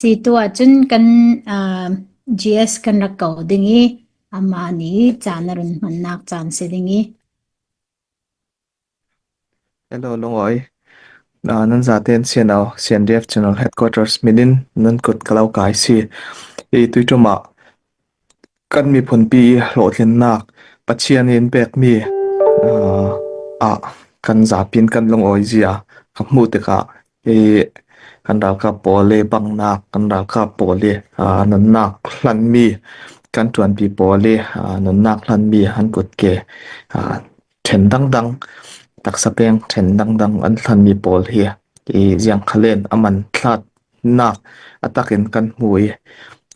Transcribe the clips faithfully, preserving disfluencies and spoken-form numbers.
Si tua cun kan, aa, G S kan rak ko ding i, amah nih caan a run hmannak caan si ding i. Hello, Lungawi. Aa, nan zaten C N O, C N D F General Headquarters min in nan kut ka lo kai si. I tuiṭum ah kan miphunpi i hlawhtlinnak Pathian in pekmi, aa, ah kan zapi in kan lungawi zia ka hmuh tikah i kan ralkap pawl i bangnak, kan ralkap pawl i, aa, nunnak hlanmi, kan ṭuanpi pawl i, aa, nunnak hlanmi an kut ke, aa, ṭhen dangdang, taksa peng ṭhen dangdang an hlanmi pawl hi i ziangkhalen a man tlat nak a takin kan hmu i,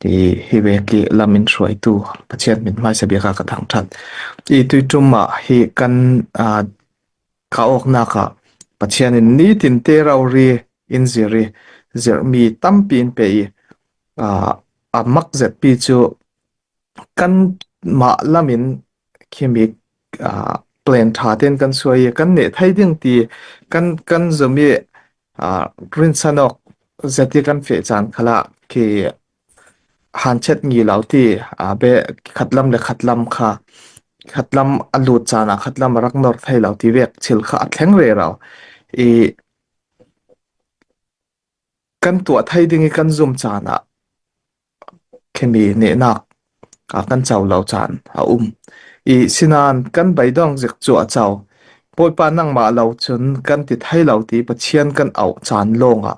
i hi vek i lam in hruaitu Pathian min hmaisa bik ah ka thangṭhat. I tuiṭum ah hi kan, aa, ka awknak ah Pathian in nitin te rori in zir i, zirhmi tampi in pe i, aa, a mak zetpi cu kanmah lam in khimi, aa, plan ṭha tein kan suai i kan neh thei ding ti kan, kan zum i, aa, rinsan awk zet i kan feh caan khalah khi hanchet ngi lo ti, aa, be khatlam le khatlam kha, khatlam a lut caan ah khatlam a rak nor thei lo ti vek thil kha a thleng rero i kan tuah thei ding i kan zum caan ah khimi nehnak, aa, kan co lo caan a um. I sinain kan beidawng zik cu a co. Bawipa nangmah lo cun kan ti thei lo ti Pathian kan auh caan lawngah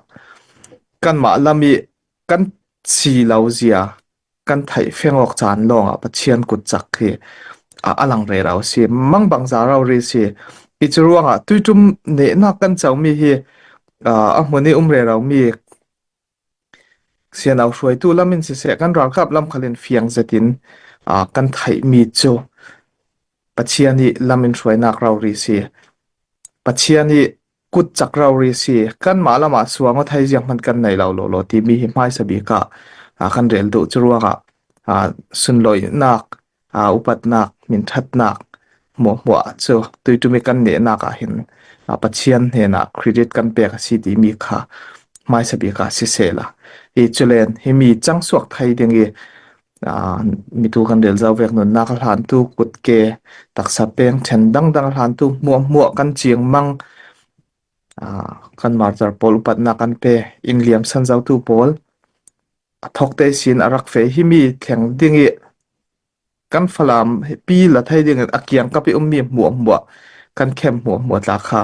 kanmah lam i kan si lo zia kan theih feng awk caan lawngah Pathian kut cak hi, aa, a lang rero si, mangbangza rori si. I cu ruangah tuiṭum nehnak kan comi hi, aa, a hmun i um rero mi sianau hruaitu lam in siseh, kan ralkap lam khal in fiang zetin, aa, kan theihmi cu Pathian i lam in hruainak rori si. Pathian i kut cak rori si. Kanmah lamah suang aw thei zianghman kan nei lo lawlaw timi hi hmaisa bik ah, aa, kan rel duh cu ruangah, aa, sunlawinak, aa, upatnak, hminṭhatnak hmuahhmuah cu tuiṭum i kan nehnak ah hin, aa, Pathian hnenah credit kan pek a si timi kha hmaisa bik ah sisehla, i culen himi cangsuak thei ding i, aa, mitu kan rel zo vek nunnak a hlantu, kutke, taksa peng ṭhen dangdang a hlantu hmuahhmuah kan cingmang, aa, kan martar pawl upatnak kan pe, in liamsan zotu pawl a thawkte sin a rak feh himi thleng ding i kan Falam pi la thei ding in a kiangkap i ummi hmuahhmuah kan camp hmuahhmuah tla kha,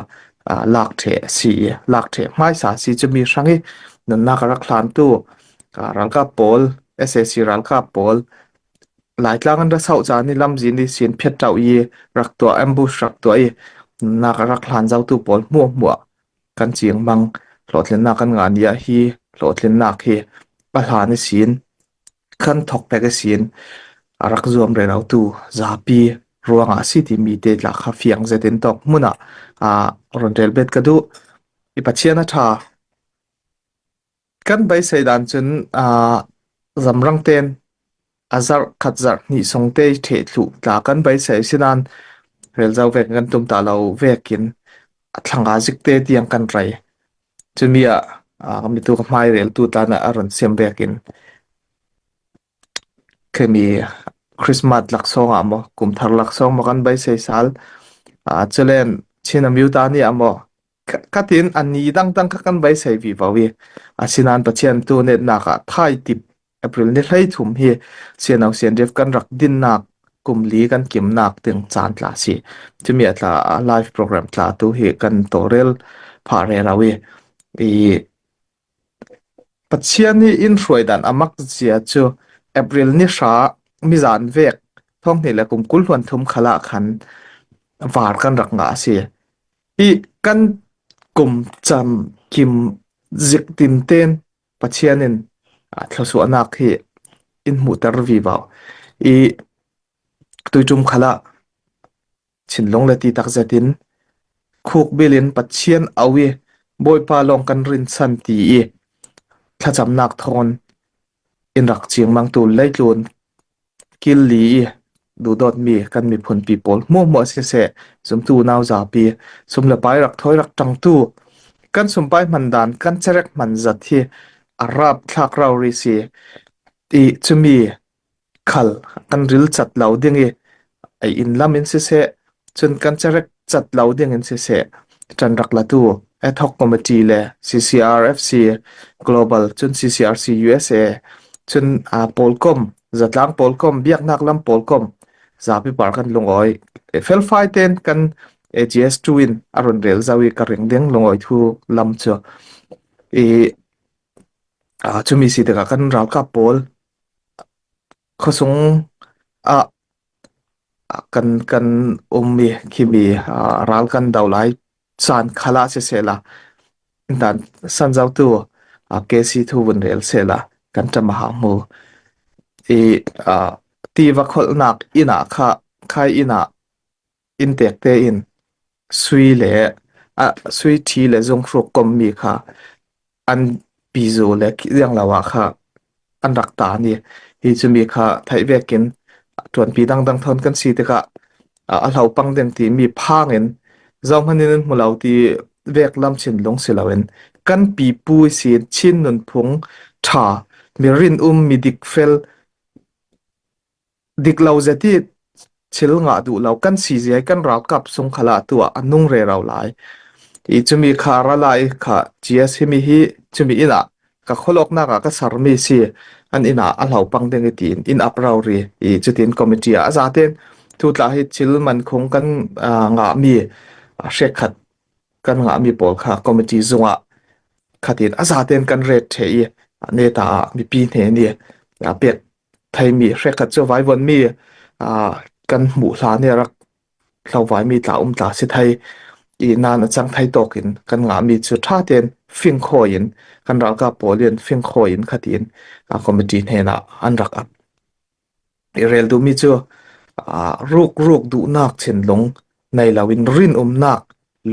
aa, lak ṭheh a si i, lak ṭheh hmaisa a si cu mi hrang i nunnak a rak hlantu, aa, ralkap pawl, S A C ralkap pawl, Laitlang an ra sauh caan i lamzin i sin phiat ṭauh i rak tuah, ambush rak tuah i nunnak a rak hlan zotu pawl hmuahhmuah kan cingmang, hlawhtlinnak kan ngah ni ah hi hlawhtlinnak hi a hlan i sin, kan thawk pek i sin, a rak zuam rerotu zapi ruangah a si timi te tla kha fiang zetin tawk hmun ah, aa, run rel bet ka duh. I Pathian a ṭha. Kan beisei dan cun, aa, zamrang ten a zarh khat zarh hnih sawngte i ṭheh thluh tla kan beisei sinain rel zo vek kan tum ta lo vekin a thlanga zikte tiang kan rei. Cumi ah, aa, ka mitu ka hmai reltu tla nih a run siam vekin khemi Christmas laksawng ah maw, kumthar laksawng maw kan beisei sal. Aa, culen Chin Amyu ta ni ah maw, ka, ka tin a ni dangdang kha kan beisei vivo i, asinain Pathian tu netnak ah thaitip April ni hleithum hi C N O C N D F kan rak dinnak kum li kan kimnak ding caan tla a si. Cumi ah tla, a live program tla tu hi kan tawlrel phah rero i, i Pathian i in hruai dan a mak zia cu April ni hra mizan vek thawng hnih le kum kul hluan thum khalah khan var kan rak ngah a si. I kan kum cam kim zik tinten Pathian in, aa, thluasuahnak hi in hmuhter vivo. I tuiṭum khalah thinlung le ti tak zetin khukbil in Pathian au i Bawipa lawng kan rinsan ti i thlacamnak thawn in rak cingmangtu leitlun kil li i duhdawtmi kan miphunpi pawl hmuahhmuah siseh, zumtu unau zapi, sum le pai rak thawi rak ṭangtu, kan sumpai hman dan, kan cerek hman zat hi a rapthlak rori si i, chumi khal kan ril chat lo ding i, ei in lam in siseh, chun kan cherek chat lo ding in siseh, ṭan rak latu ad hoc committee le C C R F C Global, chun C C R C U S A, chun a pawlkom, zatlang pawlkom, biaknak lam pawlkom, zapi par kan lungawi, e, felfai ten kan A G S two in a run rel zo i ka ring ding lungawi thu lam chu. I, a, chumi si tikah kan ralkap pawl khawsung ah, ah, kan, kan um mi khi mi, ah, ral kan do lai chan khalah siseh la, dan san zotu, ah, K C thu vun rel seh la, kan ṭam a ha hmu. I, ah, tiva kholhnak inn ah kha, khai inn ah inntekte in sui le, ah, sui ṭhi le zunghruk kom mi kha an pizu le ziang lo ah kha an rak ta ni. Hi chumi kha theih vekin ṭuanpi dangdang thawn kan si tikah, ah, a hlo pang ding timi phangin zohmanin an hmu lo ti vek lam chin lung si loin kan pipu i sin Chin nunphung ṭha, mi rinum, mi dikfel, dik lo zet i thil ngah duh lo kan si zia i kan ralkap sung khalah tuah a nung rero lai. I chumi kha ralai kha G S himi hi chumi inn ah ka kholawknak ah ka sar mi si an inn ah a hlo pang ding i tiin in ap rori i chutin committee ah a zaten thu tla hi thil man khung kan, ah, ngah mi, ah, hrekkhat kan ngah mi pawl kha committee zungah khatin a zaten kan ret ṭheh i, ah, neta ah mipi hnen i, ah, pek thei mi hrekkhat chu vaivon mi, ah, kan hmuh hlan i rak hlovai mi tla um tla si thei i nan a chang thei tawkin kan ngah mi chu ṭha ten fingkhawi in kan ralkap pawl in fingkhawi in khatin, ah, committee hnenah an rak ap. I rel duhmi chu, ah, rukruk duhnak chin lung nei loin rinumnak,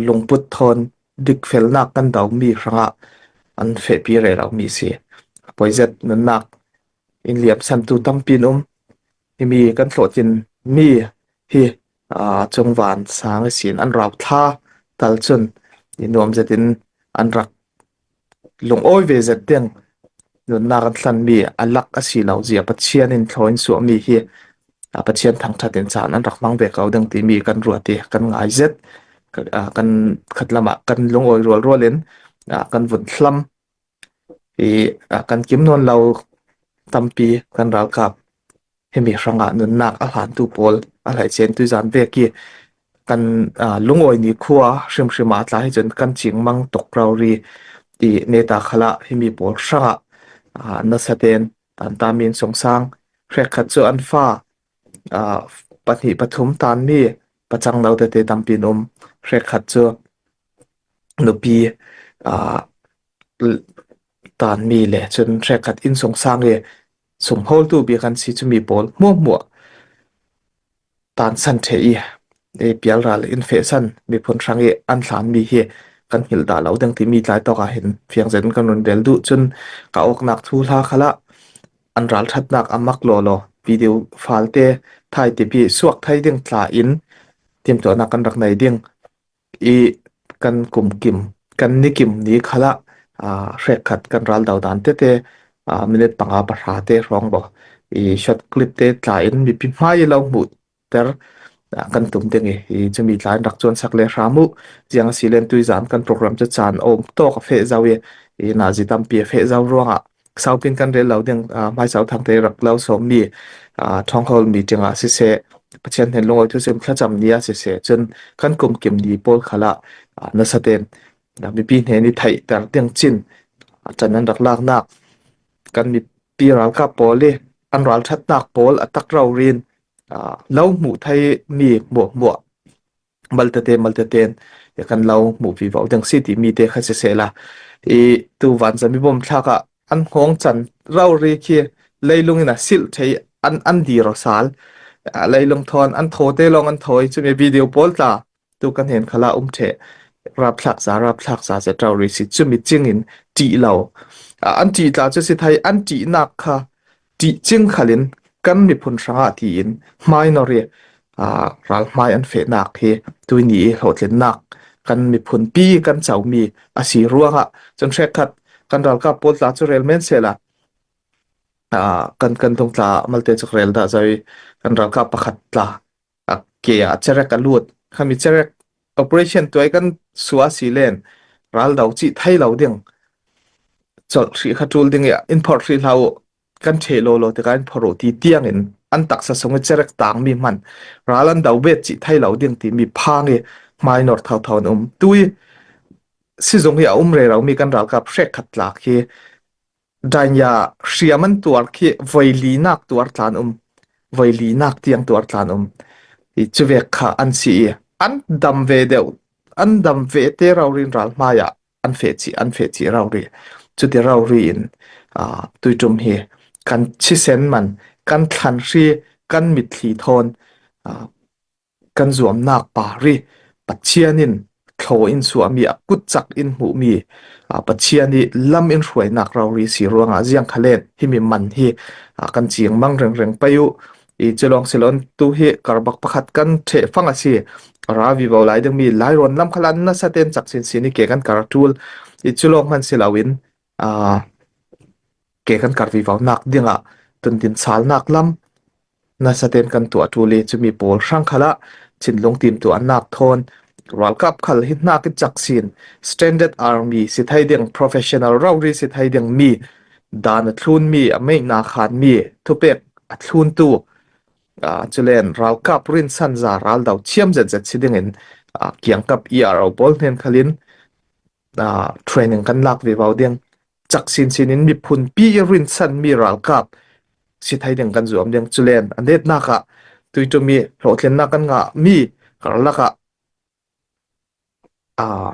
lungput thawn dikfelnak kan do mi hrangah an fehpi rero mi si. Poizet nunnak in liamsantu tampi an um. Himi kan hlawhtling mi hi, aa, chungvan sang i sin an rauthla tal chun i nuam zetin an rak lungawi ve zet ding. Nunnak an hlan mi a lak a si lo zia Pathian in thlaw in suah mi hi, aa, Pathian thangṭhat in caan an rak hmang ve ko ding timi kan ruat i kan ngai zet. Ka, aa, kan khat lamah kan lungawi rualrual in, aa, kan vun hlam i, aa, kan kim nawn lo tampi kan ralkap himi hrangah nunnak a hlantu pawl a hlei chen tuizan vek i kan, aa, lungawi ni khua hrimhrim ah tla hi chun kan cingmang tok rori i neta khalah himi pawl hrangah, aa, nasa ten tan ta min sungsang hrekkhat chu an fa, aa, pahnih pathum tan mi pachang lo tete tampi an um hrekkhat chu nupi, aa, tan mi le chun hrekkhat in sungsang i sumhawltu bik an si chumi pawl hmuahhmuah tansan ṭheh i, i pialral in fehsan miphun hrang i an hlan mi hi kan hngilh dah lo ding timi tlai tawkah hin fiang zetin kan run rel duh chun ka awknak thuhla khalah an ralṭhatnak a mak lawlaw video file te thai tipi suak thei ding tla in timtuahnak kan rak nei ding. I kan kum kim, kan ni kim ni khalah, aa, hrekkhat kan ral do dan tete, aa, minute panga pahra te hrawng bo i short clip te tla in mipi hmai i lo hmuh ter, aa, kan tum ding i, i chumi tla in rak chuansak le hram uh. Ziang a si len tuizan kan program chu caan a um tawk a feh zo i, i nazi tampi a feh zo ruangah saupin kan rel lo ding, aa, hmaisau thangte rak lo sawm mi, aa, Thawnghawl meeting ah siseh, Pathian hnen lungawi thusim thlacham ni ah siseh, chun kan kum kim ni pawl khalah, aa, nasa ten, aa, mipi hnen i theihter ding chin, aa, ṭan an rak laknak, kan mipi ralkap pawl i an ralṭhatnak pawl a tak rorin, aa, lo hmuh thei mi hmuahhmuah maltate, maltaten i kan lo hmuh vivo ding si timi te kha siseh la. I tu vanzami bawm thlakah an hngawng chan rori khi leilung in a silh thei an, an dir aw sal. A, leilung thawn an thaw te lawng an thawi chumi video pawl tla tu kan hnen khalah um ṭheh. Rapthlak za, rapthlak za zet rori si chumi chingin ṭih lo. A, an ṭih tla chu si thei an ṭihnak kha ṭih ching khalin kan miphun hrangah tiin hmai nawr i, aa, ral hmai an fehnak hi tuini i hlawhtlinnak kan miphunpi kan chomi a si ruangah chun hrekkhat Kan ralkap pawl tla chu rel men sela, aa, kan, kan tung tla malte chu rel dah zo i, kan ralkap pakhat tla, a ke a cherek a lut. Khami cherek operation tuai kan suah si len, ral do chih thei lo ding. Chol hri kha tul ding i, in phor hri hlau kan che lo lo te kan phor ti tiang in, an taksa sung i cherek tang mi man, ral an do bet chih thei lo ding ti mi phang i, minor thau thau an um. Tui si zung hi a um rero mi kan ralkap hrek khat tlak hi, dainya hriam an tuar khi voi li nak tuar tlan um, voi li nak tiang tuar tlan um. I chu vek kha an si i, an dam ve deuh, an dam ve te rau rin ral hmai ah an feh chih, an feh chih rau ri. Chuti rau ri in, aa, tui tum hi kan chisen man, kan thlan hri, kan mitthli thawn, aa, kan zuamnak pari, Pathian in thlaw in suah mi, a kutchak in hmuh mi, aa, Pathian i lam in hruainak rau ri si ruangah ziang kha len himi man hi, aa, kan ching mang reng reng pai uh. I chu lawng silon tu hi karbak pakhat kan theh fang a si, a ra vivo lai ding mi lai rawn lam khalan nasa ten chak sin sin i ke kan kar tul. I chu lawng man si lo in, aa, ke kan kar vivo nak dingah tundin salnak lam nasa ten kan tuah tul i, chumi pawl hrang khalah chinlung tim tuah nak thawn, ralkap khal hi nak i chak sin, standard army si thei ding, professional rau ri si thei ding mi, dan a thlun mi, a meina khan mi, thupek a thlun tu, aa, chulen ralkap rinsan za ral do chiam zet zet si dingin, aa, kiangkap i a rau pawl hnen khalin, aa, training kan lak vivo ding. Chak sin sin in miphun pi i rinsan mi ralkap si thei ding kan zuam ding. Chulen a net nak ah tui tum i hlawhtlinnak kan ngah mi karlak ah, aa,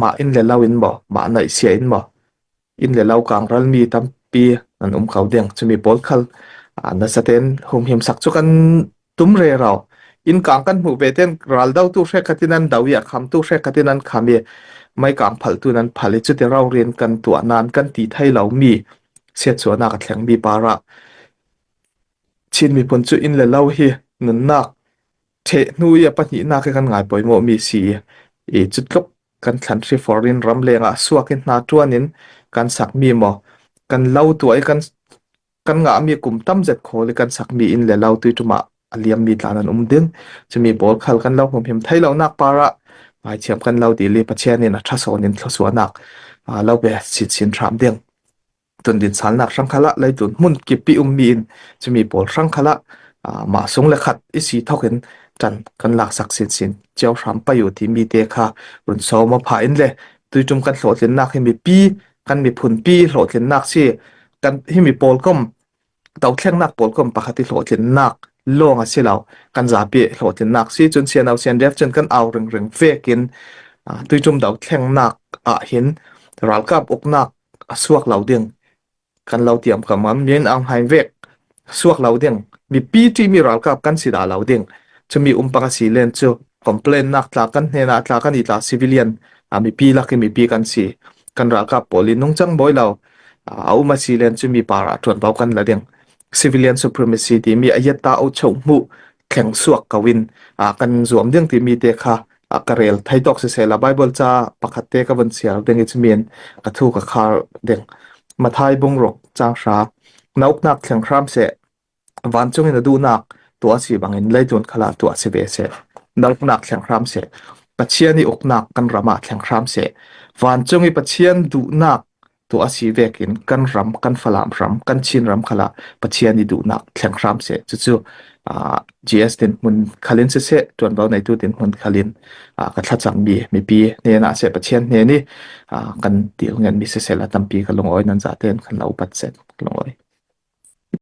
mah in le lo in maw, mah naihsia in maw, in le lo kang ral mi tampi an um kau ding. Chumi pawl khal, aa, nasa ten humhim sak chu kan tum rero. In kang kan hmuh ve ten ral do tu hrek khatin an do i, a kham tu hrek khatin an kham i, mai kang phal tu nan phal i, chuti rau rin kan tuah nan kan ti thei lo mi siatsuahnak a thleng mi para Chin miphun chu in le lo hi nunnak theh hnu i a pahnihnak i kan ngai pawimawh mi si i, i chu tluk kan thlan hri forin ram lengah suak in hna tuan in kan sak mi maw, kan lo tuah i kan, kan ngah mi kum tam zet khawl i kan sak mi in le lo tui tumah a liam mi tlan an um ding. Chumi pawl khal kan lo humhim thei lonak parah ngaithiam kan lo dil i Pathian in a ṭha sawn in thluasuahnak, aa, lo pe sin sin hram ding. Tundin salnak hrang khalah leitlun hmun kip i um mi in chumi pawl hrang khalah, aa, mah sung le khat i si thawk in ṭan kan laksak sin sin cio hram pai uh ti mi te kha run sawm a pha in le tui tum kan hlawhtlinnak hi mipi, kan miphun pi hlawhtlinnak si, kan himi pawl kom, dothlennak pawl kom pakhat i hlawhtlinnak lawng a si lo, kan zapi hlawhtlinnak si, chun sianau sian def chun kan au ringring vekin, aa, tui tum dothlennak ah hin ralkap uknak a suak lo ding. Kan lo tiam kam am, Min Aung Hlaing vek suak lo ding. Mipi ṭi mi ralkap kan si dah lo ding. Chumi um pang a si len chu complain nak tla kan hnena tla kan i tla civilian, a, mipi lak i mipi kan si. Kan ralkap pawl i nungchang bawi lo, a, a um a si len chumi parah ṭuanvo kan la ding. Civilian supremacy ti mi a yet ta o chauh hmuh thleng suak ko in, a, kan zuam ding ti mi te kha, a, ka rel thei tawk sisela Bible ca pakhat te ka vun siar ding i chumi in ka thu ka khar ding. Mathai bung ruk chang hra, na uknak thleng hram seh, vancung in a duhnak tuah a si bangin leitlun khalah tuah a si ve seh. Na uknak thleng hram seh. Pathian i uknak kan ramah thleng hram seh. Vancung i Pathian duhnak tuah a si vekin kan ram, kan Falam ram, kan Chin ram khalah Pathian i duhnak thleng hram seh. Cucu, aa, G S dinhmun khalin siseh, ṭuanvo neitu dinhmun khalin, aa, ka thlacam mi mipi hnenah seh, Pathian hnen i, aa, kan dil ngen mi sisela tampi ka lungawi, nan zate in kan lo upat seh, ka lungawi.